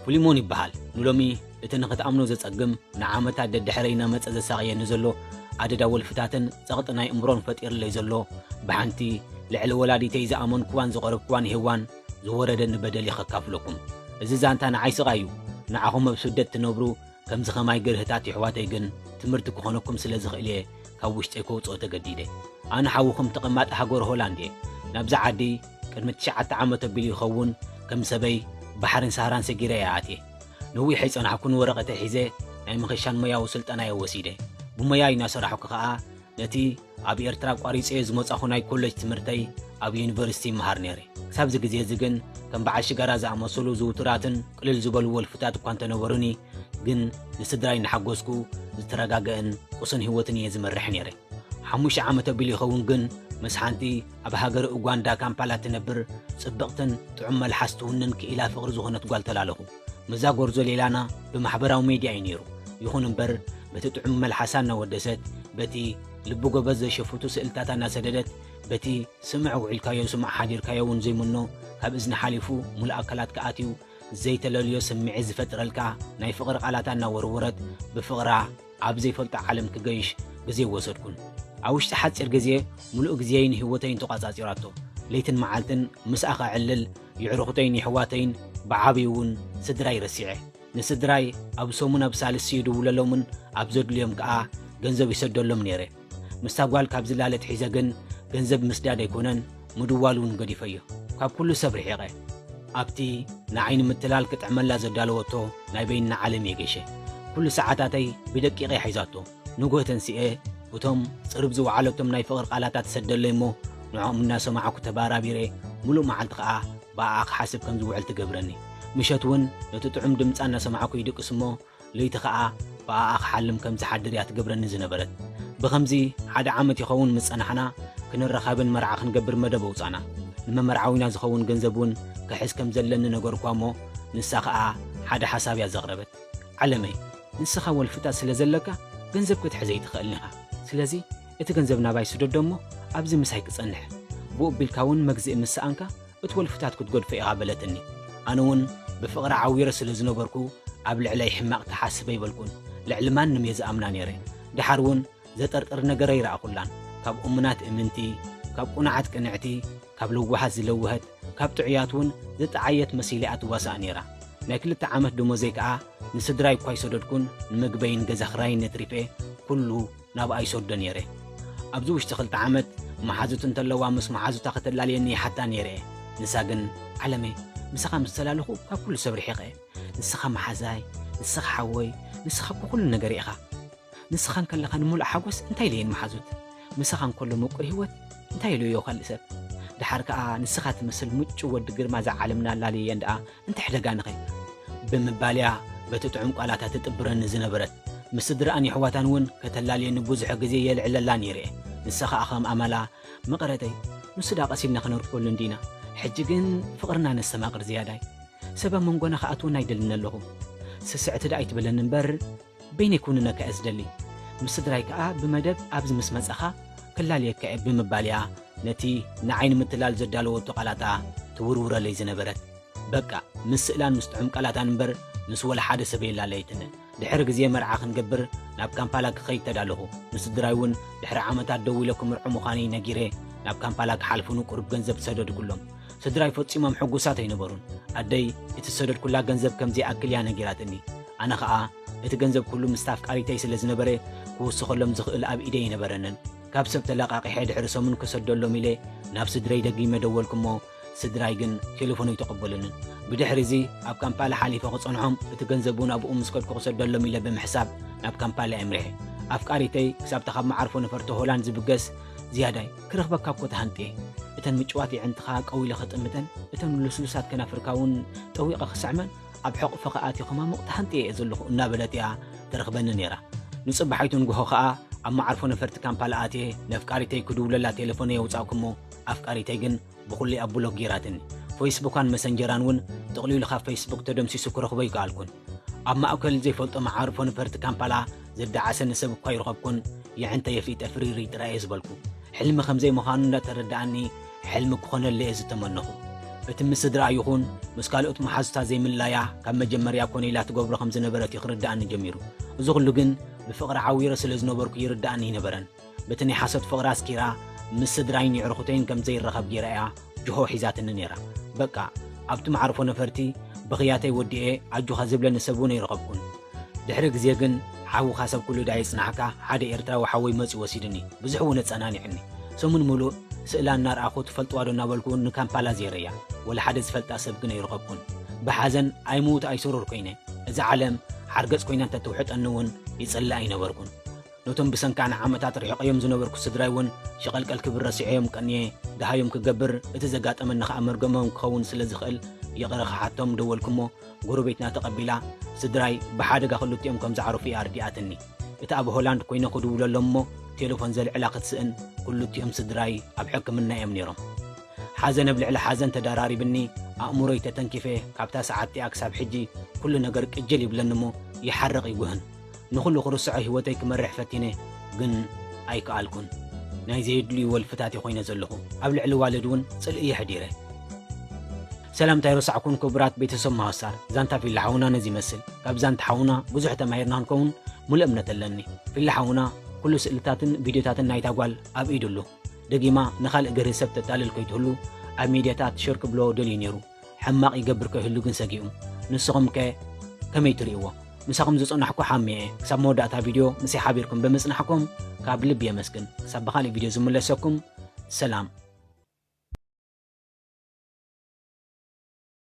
ፊሊሞን ይበሃል። ንሎሚ እቲ ንኽትኣምኖ ዘጸግም፣ ንዓመታት ደድሕረይ እናመጸ ዘሳቕየኒ ዘሎ ኣደዳ ወልፍታትን ጸቕጢ ናይ እምሮን ፈጢርለይ ዘሎ፣ ብሓንቲ ልዕሊ ወላዲተይ ዝኣመንኩዋን ዝቐረብኩዋን ሄዋን ዝወረደኒ በደል እየ ከካፍለኩም። እዚ ዛንታ ንዓይ ስቓይ እዩ። ንዓኹም ኣብ ስደት ትነብሩ ከምዚ ኸማይ ገርህታት የሕዋተይ ግን ትምህርቲ ክኾነኩም ስለ ዝኽእል እየ ካብ ውሽጠይ ከውፅኦ ተገዲደ። ኣነ ሓውኹም ተቐማጢ ሃገር ሆላንድ እየ። ናብዛ ዓዲ ቅድሚ ትሽዓተ ዓመት ኣቢሉ ይኸውን ከም ሰበይ ባሕርን ሳህራን ሰጊረ እየ ኣትየ። ነዊሕ ኣይጸናሕኩን ወረቐተይ ሒዘ ናይ ምኽሻን ሞያዊ ስልጠና እየ ወሲደ። ብሞያይ እናሰራሕኩ ኸኣ ነቲ ኣብ ኤርትራ ኣቋሪጸዮ ዝመጻኹ ናይ ኮለጅ ትምህርተይ ኣብ ዩኒቨርሲቲ ይመሃር ነይረ። ክሳብዚ ግዜ እዚ ግን ከም በዓል ሽጋራ ዝኣመሰሉ ዝውቱራትን ቅልል ዝበሉ ወልፍታት እኳ እንተነበሩኒ፣ ግን ንስድራይ እናሓጎስኩ ዝተረጋገአን ቅሱን ህይወትን እየ ዝመርሕ ነይረ። ሓሙሽተ ዓመት ኣቢሉ ይኸውን ግን ምስ ሓንቲ ኣብ ሃገረ ኡጋንዳ ካምፓላ ትነብር ጽብቕትን ጥዑም መልሓስ ትውንን ክኢላ ፍቕሪ ዝኾነት ጓል ተላለኹ። ምስዛ ጎርዞ ሌላና ብማሕበራዊ ሜድያ እዩ ነይሩ። ይኹን እምበር በቲ ጥዑም መልሓሳ እናወደሰት፣ በቲ ልቢ ጎበዝ ዘሸፍቱ ስእልታታ እናሰደደት፣ በቲ ስምዕ ውዒልካዮ ስምዕ ሓዲርካዮ እውን ዘይምኖ ካብ እዝኒ ሓሊፉ ሙሉእ ኣካላትካ ኣትዩ ዘይተለልዮ ስምዒት ዝፈጥረልካ ናይ ፍቕሪ ቃላታ እናወርወረት ብፍቕራ ኣብ ዘይፈልጦ ዓለም ክገይሽ ግዜ ወሰድኩን። ኣብ ውሽጢ ሓጺር ግዜ ምሉእ ግዜይን ህይወተይን ተቋጻጺራቶ። ለይትን መዓልትን ምስኣ ከዕልል የዕሩኽተይን የሕዋተይን ብዓብዩ እውን ስድራይ ረሲዐ። ንስድራይ ኣብ ሰሙን ኣብ ሳልስ ይድውለሎምን ኣብ ዘድልዮም ከኣ ገንዘብ ይሰደሎም ነይረ። ምስታ ጓል ካብ ዝላለ ኣትሒዘ ግን ገንዘብ ምስዳድ ኣይኮነን ምድዋል እውን ገዲፈዮ። ካብ ኩሉ ሰብ ርሒቐ ኣብቲ ንዓይ ንምትላል ክጥዕመላ ዘዳለወቶ ናይ በይንና ዓለም እየ ገይሸ። ኩሉ ሰዓታተይ ብደቂቕ እያ ሒዛቶ። ንግሆ ተንሲኤ እቶም ጽርብ ዝወዓለቶም ናይ ፍቕሪ ቃላታት ትሰደለይ እሞ ንዕኦም እናሰማዕኩ ተባራቢረ ምሉእ መዓልቲ ከኣ ብኣኣ ክሓስብ ከም ዝውዕል ትገብረኒ። ምሸት እውን ነቲ ጥዑም ድምጻ እናሰማዕኩ ይድቅስ እሞ ለይቲ ኸኣ ብኣኣ ክሓልም ከም ዝሓድር እያ ትገብረኒ ዝነበረት። ብኸምዚ ሓደ ዓመት ይኸውን ምስ ጸናሕና፣ ክንራኸብን መርዓ ክንገብር መደብ ኣውጻእና። ንመመርዓዊና ዝኸውን ገንዘብ እውን ክሕዝ ከም ዘለኒ ነገርኳ እሞ፣ ንሳ ኸኣ ሓደ ሓሳብ እያ ዘቕረበት። ዓለመይ፣ ንስኻ ወልፍታት ስለ ዘለካ፣ ገንዘብ ክትሕዝ ኣይትኽእልን ኢኻ። ስለዚ፣ እቲ ገንዘብ ናባይ ስደዶ እሞ፣ ኣብዚ ምሳይ ክጸንሕ። ብኡ ኣቢልካ እውን መግዝኢ ምስ ሰኣንካ፣ እቲ ወልፍታት ክትገድፎ ኢኻ በለትኒ። ኣነ እውን ብፍቕሪ ዓዊረ ስለ ዝነበርኩ ኣብ ልዕለይ ሕማቕ ትሓስብ ኣይበልኩን። ልዕሊ ማንም እየ ዝኣምና ነይረ። ደሓር እውን ዘጠርጥር ነገር ኣይረኣኹላን። ካብ እሙናት እምንቲ፣ ካብ ቅኑዓት ቅንዕቲ፣ ካብ ለዋሃት ዝለወሀት፣ ካብ ጥዑያት እውን ዝጠዓየት መሲላ እያ ትዋሳእ ነይራ። ናይ ክልተ ዓመት ደሞዘይ ከኣ ንስድራይ እኳ ኣይሰደድኩን፣ ንምግበይን ገዛ ኽራይን ነትሪፈ ኩሉ ናብኣ ይሰዶ ነይረ። ኣብዚ ውሽጢ ክልተ ዓመት መሓዙት እንተለዋ ምስ መሓዙታ ከተላልየኒ ይሓታ ነይረ። ንሳ ግን፣ ዓለመይ፣ ምሳኻ ምስ ተላለኹ ካብ ኩሉ ሰብ ርሒቐ። ንስኻ መሓዛይ፣ ንስኻ ሓወይ፣ ንስኻ እኮ ኩሉ ነገር ኢኻ። ንስኻ እንከለኻ ንምሉእ ሓጎስ እንታይ ኢለየን መሓዙት? ምሳኻ እንከሎ ምቁር ህይወት እንታይ ኢለዮ ካልእ ሰብ? ደሓር ከኣ ንስኻ ትመስል ምጩው ወዲ ግርማ እዛ ዓለምና ኣላልየየን ደኣ እንታይ ሕደጋንኸ? ብምባል እያ በቲ ጥዑም ቃላታ ትጥብረኒ ዝነበረት። ምስ ስድራኣን የሕዋታን እውን ከተላልየኒ ብዙሕ ግዜ የልዕለላ ነይረ እየ። ንሳ ኸኣ ከም ኣመላ፣ መቐረተይ፣ ንሱ ደኣ ቀስ ኢልና ክነርክበሉ እንዲና። ሕጂ ግን ፍቕርና ነስተማቕር ዝያዳይ። ሰብ ኣብ መንጎና ክኣትወና ኣይደልን ኣለኹ። ስስዕቲ ደኣ ኣይትበለኒ እምበር፣ በይነይ ክውንነካ እየ ዝደሊ። ምስ ስድራይ ከኣ ብመደብ ኣብዚ ምስ መጻኻ ክላልየካ እየ ብምባል እያ ነቲ ንዓይ ንምትላል ዘዳለወቶ ቃላታ ትውርውረለይ ዝነበረት። በቃ፣ ምስ ስእላን ምስ ጥዑም ቃላታን እምበር፣ ምስ ወላ ሓደ ሰብ የላለየትንን። ድሕሪ ግዜ መርዓ ክንገብር ናብ ካምፓላ ክኸይድ ተዳለኹ። ንስድራይ እውን ድሕሪ ዓመታት ደዊለ ክምርዖ ምዃነይ ነጊረ፣ ናብ ካምፓላ ክሓልፉኒ ቁሩብ ገንዘብ ሰደድኩሎም። ስድራይ ፈጺሞም ሕጉሳት ኣይነበሩን። ኣደይ እቲ ዝሰደድኩላ ገንዘብ ከም ዘይኣክል እያ ነጊራትኒ። ኣነ ኸኣ እቲ ገንዘብ ኩሉ ምስታ ኣፍቃሪተይ ስለ ዝነበረ፣ ክውስኸሎም ዝኽእል ኣብ ኢደይ ኣይነበረንን። ካብ ሰብ ተለቓቒሐ ድሕሪ ሰሙን ክሰደሎም ኢለ ናብ ስድረይ ደጊመ ደወልኩ እሞ፣ ስድራይ ግን ቴሌፎን ኣይተቐበሉንን። ብድሕሪ እዚ ኣብ ካምፓላ ሓሊፈ ክጸንሖም፣ እቲ ገንዘብ እውን ኣብኡ ምስ ከድኩ ክሰደሎም ኢለ ብምሕሳብ ናብ ካምፓላ ኣምሪሐ። ኣፍቃሪተይ ክሳብታ ካብ መዓርፎ ነፈርቲ ሆላንድ ዝብገስ ዝያዳይ ክረኽበካ እኮ ተሃንጥየ። እተን ምጭዋት የዕንትኻ ቀዊለ ክጥምተን፣ እተን ልስሉሳት ከናፍርካ እውን ጠዊቐ ክስዕመን ኣብ ሕቑፊ ክኣትዮ ክማሙቕ ተሃንጥየ እየ ዘለኹ እናበለት እያ ትረኽበኒ ነይራ። ንጽባሒቱ ንግሆ ከኣ ኣብ መዓርፎ ነፈርቲ ካምፓላ ኣትየ ነፍቃሪተይ ክድውለላ ቴሌፎነይ ኣውጻእኩ እሞ ኣፍቃሪተይ ግን ብኹለይ ኣብ ብሎክ ጌራትኒ። ፌስቡካን መሰንጀራን እውን ጥቕሊሉ ካብ ፌስቡክ ተደምሲሱ ክረኽቦ ኣይከኣልኩን። ኣብ ማእከል ዘይፈልጦ መዓርፎ ነፈርቲ ካምፓላ ዘደዓሰኒ ሰብ እኳ ኣይረኸብኩን። የዕንተይ ኣፍሊጠ ፍርይርይ ጥራይ እየ ዝበልኩ። ሕልሚ ከም ዘይምዃኑ እንዳተረድኣኒ ሕልሚ ክኾነለይ እየ ዝተመነኹ። እቲ ምስ ስድራኣ ይኹን ምስ ካልኦት መሓዙታ ዘይምልላያ ካብ መጀመርያ ኮነ ኢላ ትገብሮ ከም ዝነበረት እዩ ክርድኣኒ ጀሚሩ። እዚ ኩሉ ግን ብፍቕሪ ዓዊረ ስለ ዝነበርኩ ይርድኣኒ ኣይነበረን። በቲ ናይ ሓሶት ፍቕሪ ኣስኪራ ምስ ስድራይን የዕርኹተይን ከም ዘይራኸብ ገይራ እያ ጅሆ ሒዛትኒ ነይራ። በቃ ኣብቲ መዓርፎ ነፈርቲ ብኽያተይ ወዲኤ ኣጆኻ ዝብለኒ ሰብ እውን ኣይረኸብኩን። ድሕሪ ግዜ ግን ሓውኻ ሰብ ኩሉ ዳኣ የጽናሕካ ሓደ ኤርትራዊ ሓወይ መጺኡ ወሲዱኒ። ብዙሕ እውን ኣጸናኒዑኒ። ሰሙን ምሉእ ስእላ እናርኣኹ ትፈልጥዋ ዶ እናበልኩ እውን ንካምፓላ ዜረያ። ወላ ሓደ ዝፈልጣ ሰብ ግን ኣይረኸብኩን። ብሓዘን ኣይምውት ኣይስሩር ኮይነ። እዛ ዓለም ሓርገጽ ኮይና እንተትውሕጠኒ እውን ይጸልእ ኣይነበርኩን። ነቶም ብሰንካ ንዓመታት ርሒቐዮም ዝነበርኩ ስድራይ እውን ሸቐልቀል ክብል ረሲዐዮም ቀንየ። ደሃዮም ክገብር፣ እቲ ዘጋጠመኒ ኸኣ መርገሞም ክኸውን ስለ ዝኽእል ይቕረ ክሓቶም ደወልኩ እሞ፣ ጎረቤትና ተቐቢላ፣ ስድራይ ብሓደጋ ክልቲኦም ከም ዝዓረፉ እያ ኣርዲኣትኒ። እቲ ኣብ ሆላንድ ኮይነ ክድውለሎም እሞ፣ ቴሌፎን ዘልዕላ ክትስእን፣ ክልቲኦም ስድራይ ኣብ ሕክምና እዮም ነይሮም። ሓዘን ኣብ ልዕሊ ሓዘን ተደራሪብኒ፣ ኣእምሮይ ተተንኪፈ፣ ካብታ ሰዓት እቲኣ ክሳብ ሕጂ ኩሉ ነገር ቅጅል ይብለኒ እሞ ይሓርቕ ይጉህን። ንኹሉ ክርስዖ ህይወተይ ክመርሕ ፈቲነ፣ ግን ኣይከኣልኩን። ናይ ዘየድልዩ ወልፍታት እየ ኮይነ ዘለኹ። ኣብ ልዕሊ ዋልድ እውን ጽልኢ እየ ሕዲረ። ሰላምታ ኣይረሳዕኩን ክቡራት ቤተሰብ መሃሳር። ዛንታ ፊላ ሓውና ነዚ ይመስል። ካብ ዛንታ ሓውና ብዙሕ ተማሂርና ክንከውን ሙሉእ እምነት ኣለኒ። ፊላ ሓውና ኩሉ ስእልታትን ቪድዮታትን ናይታ ጓል ኣብ ኢዱ ኣሎ። ደጊማ ንኻልእ ገርሂ ሰብ ተታልል ከይትህሉ ኣብ ሚድያታት ሸር ክብሎ ደልዩ ነይሩ። ሕማቕ ይገብር ከይህሉ ግን ሰጊኡ። ንስኹም ከ ከመይ ትርእይዎ? ምሳኹም ዝጸናሕኩ ሓሜ እየ። ክሳብ መወዳእታ ቪድዮ ምስይ ሓቢርኩም ብምጽናሕኩም ካብ ልቢ የመስግን። ክሳብ ብኻልእ ቪድዮ ዝምለሰኩም ሰላም።